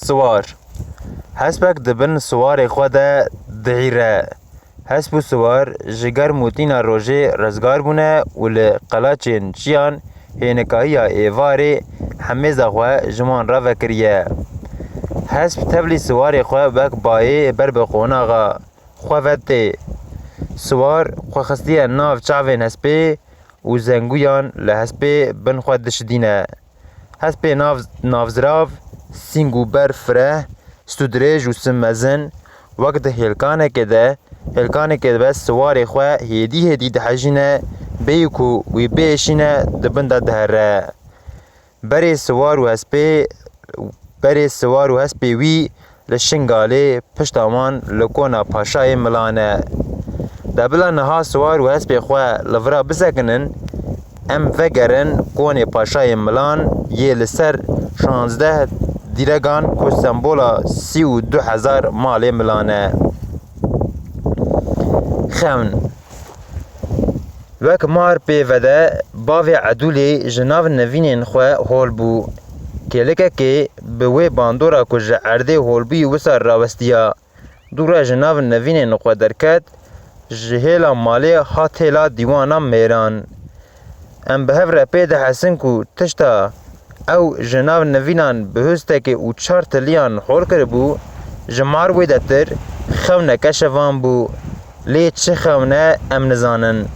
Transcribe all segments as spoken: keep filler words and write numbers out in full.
Siwar. Hespek di bin siwarê xwe de dihîre. Hesp û siwar ji germ û tîna rojê rezgar bûne û li qelaçên çiyan hênikayiya êvarê hemêza xwe ji wan re vekiriye. Hesp tevlî siwarê xwe wek bayê ber bi qonaxa xwe ve tê. Siwar xwe xistiye nav çavên hespê û zenguyan li hespê bin xwe dişidîne. Hespê nav, navzirav, sîng û ber fireh, stûdirêj û sim mezin, wek di hêlkanekê de, hêlkanekê de siwarê xwe hêdî hêdî dihejîne, bêyî ku wî biêşîne, di bin de dihere. Berê siwar û hespê, berê siwar û hespê wî li Şingalê pişta wan li kona paşayê Milan e. De bila niha siwar û hespê xwe li vira bisekinin, em vegerin konê paşayê Milan yê li ser şazdeh dîregan ku sembola sî û du hezar malê Milan e. Xewn. Wek mar pê vede, bavê Edûlê ji nav nivînên xwe hol bû. Kêlikekê bi wê bandora ku ji erdê holbûyî wisa rawestiya. Dû re ji nav nivînên xwe derket, ji hêla malê hat hêla dîwana mêran. Em bi hev re pê dihesin ku tişta ew ji nav nivînan bi hustekê û çar tiliyan hol kiribû, ji mar wêdetir xewneke şevan bû. Lê çi xewn e, em nizanin.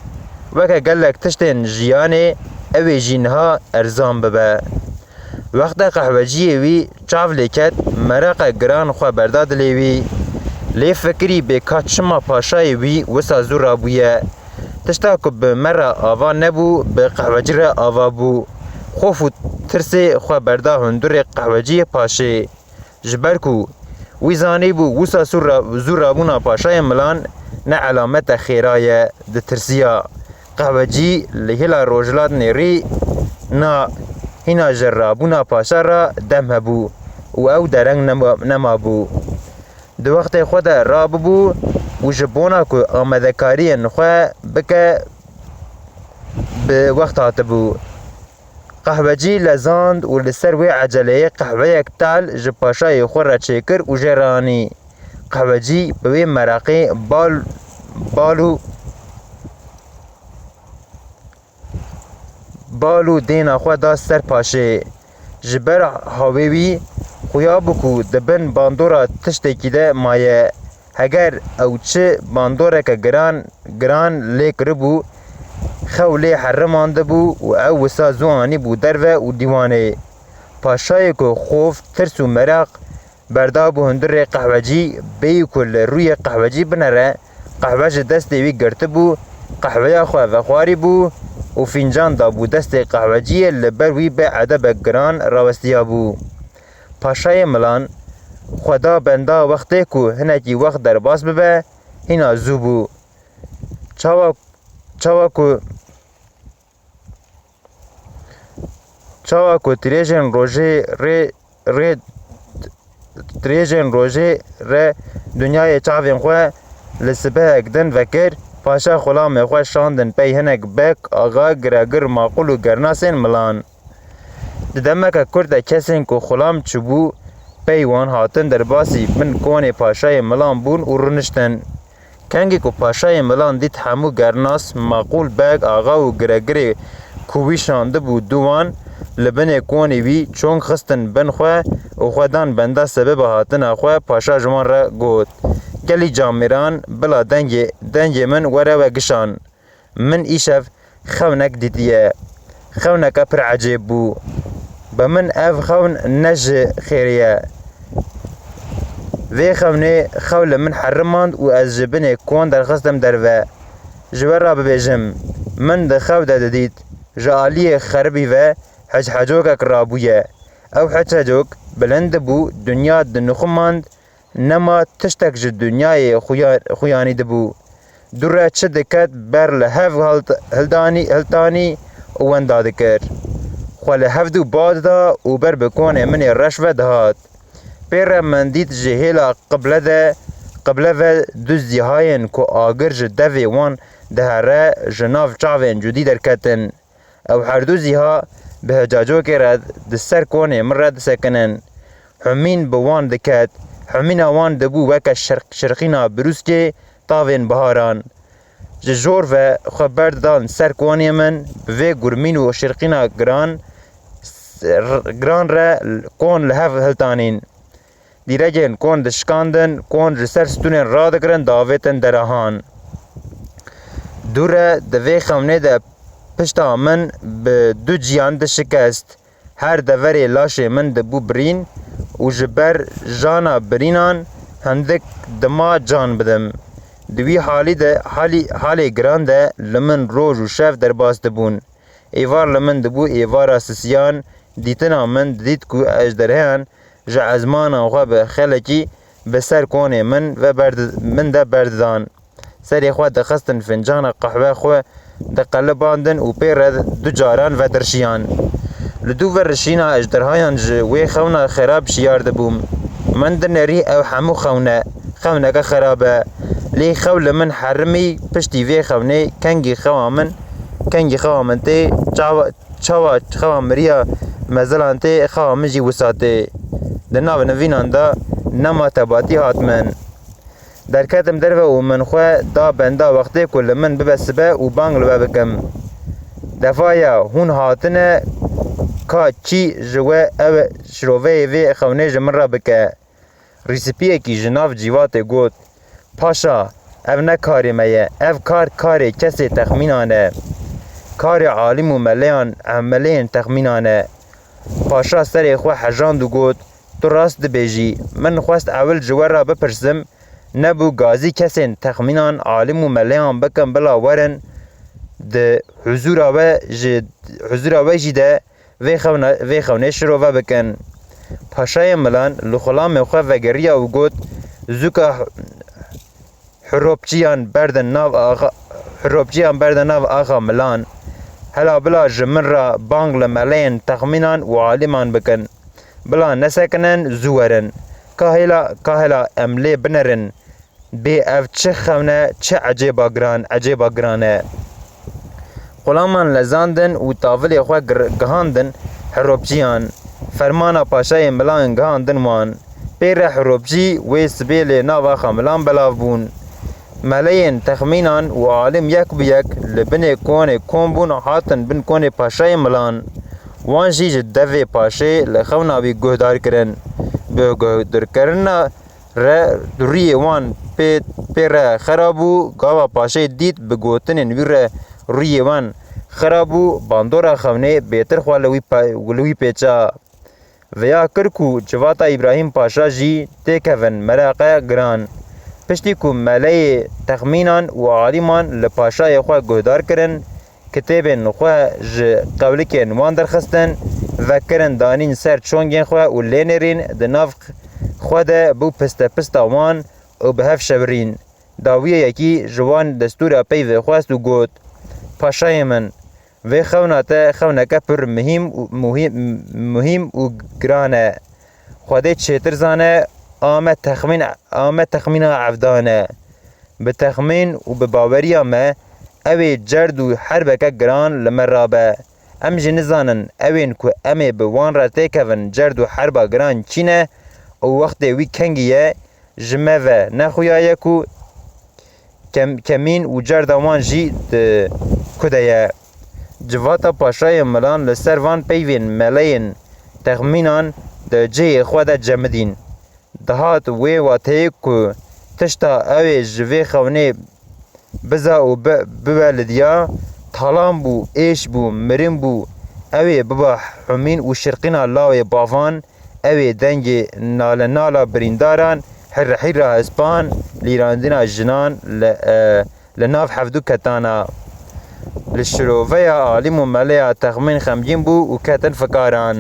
Weke gelek tiştên jiyanê, ew ê jî niha erzan bibe. Wexta qehweciyê wî çav lê ket, mereqe giran xwe berda dilê wî. Lê fikirî bê ka çima paşayê wî wisa zû rabûye. Tişta ku bi me re ava nebû, bi qehwecî re ava bû. Xof û tirsê xwe berda hundurê qehweciyê paşê. Ji ber ku wî zanîbû wisa sû ra-, zû rabûna paşayê Milan ne elamete xêra ye, ditirsiya. Qehwecî li hêla rojhilat nêrî na hîna ji rabûna paşa re dem hebû û ew dereng nema-, nemabû. Di wextê xwe de rabibû û ji bona ku amadekariyên xwe bike bi wext hatibû. Qehwecî lezand û li ser wê eceleyê qehweyek tal ji paşayê xwe re çêkir û jê re anî. Qehwecî bi wê meraqê bal, bal û bal û dêna xwe da ser paşê. Ji ber hawê wî xuya bû ku di bin bandora tiştekî de maye. Heger ew çi bandoreke giran, giran lê kiribû, xew lê herimandibû û ew wisa zû anîbû derve û dîwanê. Paşayê ku xof, tirs û meraq berdabû hundirê qehwecî, bêyî ku li rûyê qehwecî binere, qehwe ji destê wî girtibû, qehweya xwe vexwarîbû û fîncan dabû destê qehweciyê, li ber wî bê edebek giran rawestiyabû. Paşayê Milan xwe da benda wextê ku hinekî wext derbas bibe, hîna zû bû. Çawa, çawa ku, çawa ku dirêjên rojê rê, rê, dirêjên rojê re dinyayê çavên xwe li sibehek din vekir, paşa xulamê xwe şandin pey hinek beg, axa, giregir, maqûl û gernasên Milan. Di demeke kurt de kesên ku xulam çûbû pey wan hatin derbasî bin konê paşayê Milan bûn û rûniştin. Kengî ku paşayê Milan dît hemû gernas, maqûl, beg, axa û giregirê ku wî şandibû dû wan li binê konê wî çong xistin bin xwe û xwe dan benda sebeba hatina xwe, paşa ji wan re got, Gelî camêran, bila dengê, dengê min were we gişan. Min îşev xewnek dîtiye. Xewneke pir ecêb bû. Bi min ev xewn ne ji xêrê ye. Vê xewnê xew li min herimand û ez ji binê kon derxistim derve. Ji we re bibêjim, min di xew de didît, ji aliyê xeribî ve hechecokek rabûye. Ew hechecok bilind dibû, dinya dinixumand, nema tiştek ji dinyayê xuya-, xuyanî dibû. Dû re çi diket ber li hev hilt-, hildanî, hiltanî û wenda dikir. Xwe li hevdû ba dida û ber bi konê min ê reş ve dihat. Pê re min dît ji hêla qible de, qible ve du zîhayên ku agir ji devê wan dihere, ji nav çavên cudî derketin. Ew herdû zîha bi hecacokê re di ser konê min re disekinin. Humîn bi wan diket. Humîna wan dibû weke şirq-, şirqîna birûskê tavên biharan. Ji jor ve xwe berdidan ser konê min, bi vê gurmîn û şirqîna giran, s-, r-, giran re kon li hev hiltanîn. Dîregên kon dişikandin, kon ji ser stûnên radigirin, davêtin derahan. Dûre di vê xewnê de pişta min bi du ciyan dişikest. Her deverê laşê min dibû birîn û ji ber jana birînan hindik dima can bidim. Di wî halî de, halî, halê giran de li min roj û şev derbas dibûn. Êvar li min dibû êvara sisiyan, dîtina min didît ku ejderheyan ji ezmana xwe bi xelekî bi ser konê min ve berdi-, min de berdidan. Serê xwe dixistin fincana qehwe xwe diqelibandin û pê re du caran vedirşiyan. Li dû vir şîna ejderhayan ji wê xewna xerab şiyar dibûm. Min dinêrî ew hemû xewne, xewneke xerab e. Lê xew li min herimî piştî vê xewnê kengî xewa min, kengî xewa min tê, çawa, çawa xewa miriya mezilan tê, xewa min jî wisa tê. Di nav nivînan de nema tebatî hat min. Derketim derve û min xwe da benda wextê ku li min bibe sibe û bang li we bikim. Defa ya hûn hatine, ka çî ji we ew şiroveyê vê xewnê ji min re bike. Rîsipiyekî ji nav cîvatê got, Paşa, ev ne karê me ye, ev kar karê kesê texmînan e. Karê alim û meleyan, ev meleyên texmînan e. Paşa serê xwe hejand û got, Tu rast dibêjî, min xwest ewil ji we re bipirsim, nebû gazî kesên texmînan alim û meleyan bikim bila werin di huzûra we ji, huzûra we jî de vê xewna-, vê xewnê şirove bikin. Paşayê Milan li xulamê xwe vegeriya û got, Zûka Hiropçiyan berdin nav axa, Hiropçiyan berdin nav axa Milan. Hela bila ji min re bang li meleyên texmînan û aliman bikin. Bila nesekinin, zû werin. Kahêla, kahêla em lê binerin. Bê ev çi xewne, çi ecêba giran, ecêba giran e. Xulaman lezandin û tavilê xwe gir-, gihandin Hiropçiyan. Fermana paşayê Milan gihandin wan. Pê re Hiropçî wê sibê lê nav axa Milan belav bûn. Meleyên texmînan û alim yek bi yek li binê konê kom bûn, hatin bin konê paşayê Milan. Wan jî ji devê paşê li xewna wî guhdar kirin. Bi guhdarkirina re rûyê wan pê, pê re xera bû, gava paşê dît bi gotinên wî re rûyê wan xera bû, bandora xewnê bêtir xwe li wî pe-, li wî pêça. Vêya kir ku civata Îbrahîm Paşa jî têkevin meraqe giran. Piştî ku meleyê texmînan û alîman li paşayê xwe guhdar kirin, kitêbên xwe ji qewlikên wan derxistin, vekirin danîn ser çongên xwe û lê nêrîn di nav xwe de bû piste pista wan û bi hev şewirîn. Dawiyê yekî ji wan destûra peyvê xwest û got, Paşayê min, vê xewna te xewneke pir muhîm û, muhîm, muhîm û giran e. Xwedê çêtir zane, a me texmîn, a me texmîna evdan e. Bi texmîn û bi baweriya me, ew ê cerd û herbeke giran li me rabe. Em jî nizanin ew ên ku em ê bi wan re têkevin cerd û herba giran çi ne û wextê wî kengî ye, ji me ve nexuyaye ku kem-, kemîn û cerda wan jî di ku de ye. Civata paşayê Milan li ser van peyvên meleyên texmînan di cihê xwe de cemidîn. Dihat wê wateyê ku tişta ew ê ji vê xewnê biza û bi-, biwelidiya, talan bû, êş bû, mirin bû, ew ê biba humîn û şirqîna lawê bavan, ew ê dengê nalenala birîndaran, hirrihîra hespan, lîrandina jinan li, e, li nav hevdû ketana. Li şiroveya alîm û meleya texmîn xemgîn bû û ketin fikaran.